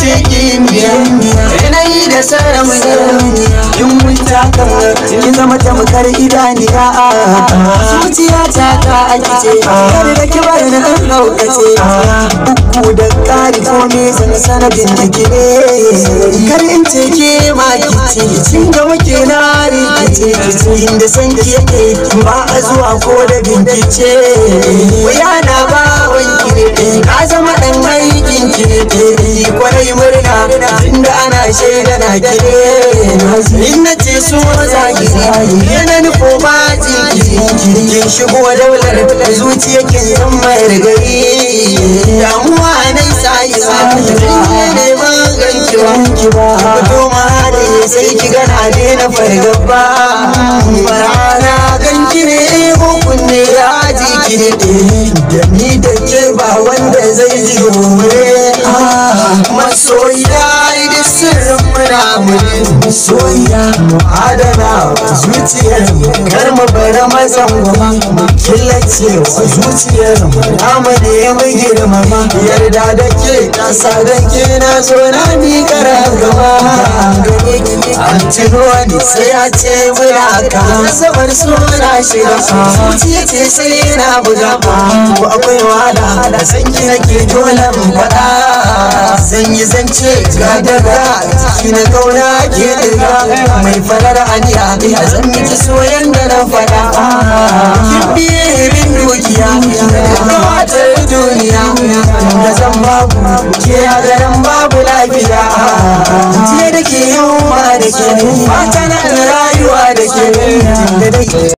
ce kimiyya yanayi da sarauniya kin wuta kan kin zama tamkar idaniya zuciya ta ta akice kar da ki bar ni an haukace uku da kari ko me zan sanadin da ke kar in ce ke ma kice kin ga muke na rikice kice inda san ki yake ba a zuwa ko da bincike waya na ba wanki ne ka zama dan aikin ki ne kwarai murna tunda ana shaida na kire in na ce so zahiri yana nufo ba jinkiri kin shigo daular zuciya kin zan mai rigayi damuwa nai sai sai ne ban ganki ba fito ma da sai ki gana daina fargaba farana ganki ne ko kunne ya ji ki ne da ni da ke ba wanda zai ji gore masoyiya da sirrin muna muni soyayya mu adana zuciyar mu kar mu bar mazan goma mu killace wa zuciyar mu namu ne mu girmama yarda da ke kasa da ke na zo na miƙa ragama an tuno ni sai a ce muna ka sabar suna shiga zuciya ce sai na buga ko akwai wahala da san ki nake dole mu faɗa zan yi zance ga daga ciki na kauna ke diga mai farar aniya a zan miki soyan da na faɗa kin biye min dukiya da kawatar duniya da zan babu ke a garin babu lafiya jiya da ke yau ma da ke fata na rayuwa da ke da dai.